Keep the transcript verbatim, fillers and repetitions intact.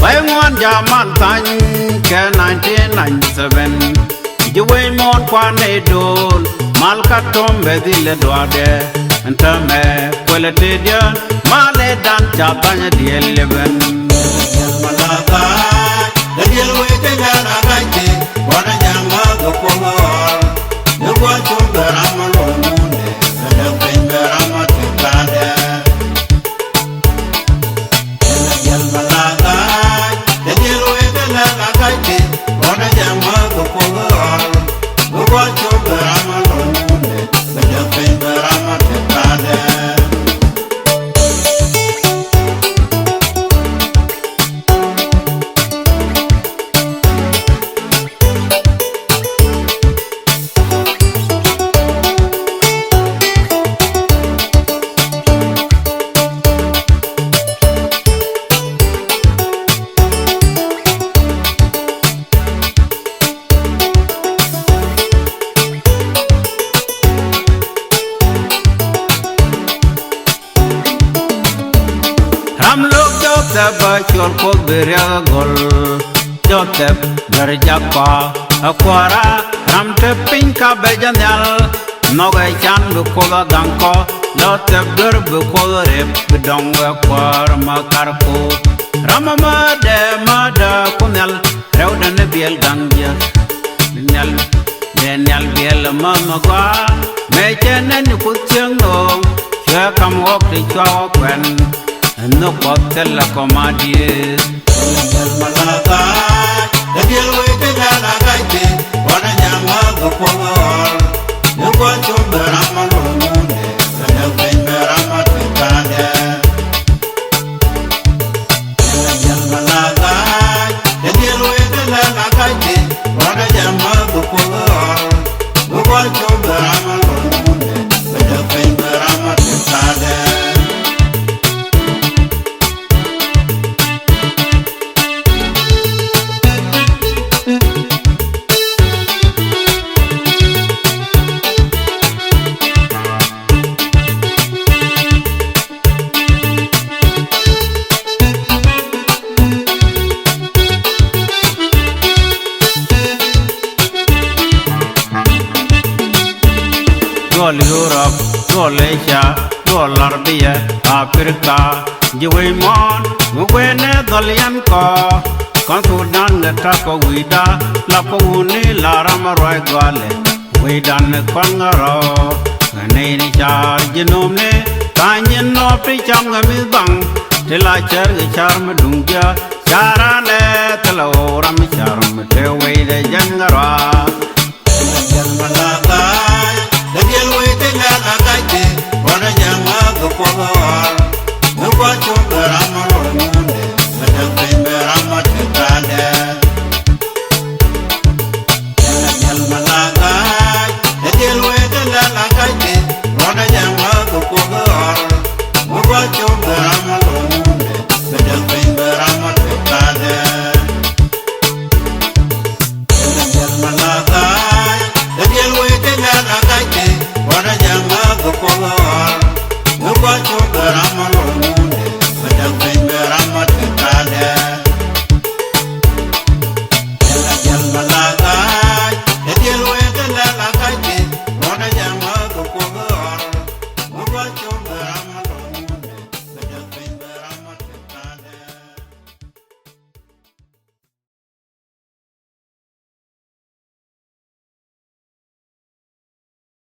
Wai ŋuan jaman thany kɛ nineteen ninety-seven. Ji̱ wec muɔ̱ɔ̱n kuan nɛy do̱l mal ka tom bɛ dhil ɛ duaadɛ. Ɛn täämɛ kuɛlɛ tëëdiɛn mal ɛ dan ca bany ɛ diɛl liɛpɛn. Ram lo̱k Jothɛp bä cuɔl Kuoth bi riɛk ɛ gɔl. Jothɛp duer jak kɔ ɛ kuɔra ram te piny ka bɛ jɛ nhial. Nhɔk ɛ can bi Kuoth ɛ gaŋ kɔ. Jothɛp duer bi Kuoth ɛ rep bi dɔŋ wɛ kuɔr ma kar Kuoth. Ram ɛmɛ dee mä dee ku nhial rɛwdɛ ni biɛl gaŋ jiäk. Nhial dee nhial biɛl ɛmɛ mi gɔaa mëë cɛ nɛn ni Kuoth cieŋ nhööŋ. Cuɛ kam ɣɔk ti cua ɣɔk kuɛn. Nhök Kuɔth thilɛ kɔm a dieth. Duɔl Yurop, duɔl Ecia, duɔl Larbiɛ, Aprika, ji̱ wec muɔ̱ɔ̱n mi guëënɛ dhɔl yɛn kɔ. Kɔn Thudan ɛ ta̱kɔ wi̱i̱da, lapkɔ wuni la ram a ruac gɔalɛ. Wecdan kɔn ŋa rɔ ŋa nɛy ni car ji̱ nomni. Tha̱a̱ŋ nyin nɔɔp ti cam ŋa mi̱th baŋ ti la cär kɛ car mi duŋ jiä. Car anɛ thilɛ ɣɔw ram mi car mi te wecdɛ jɛn ŋa rɔa.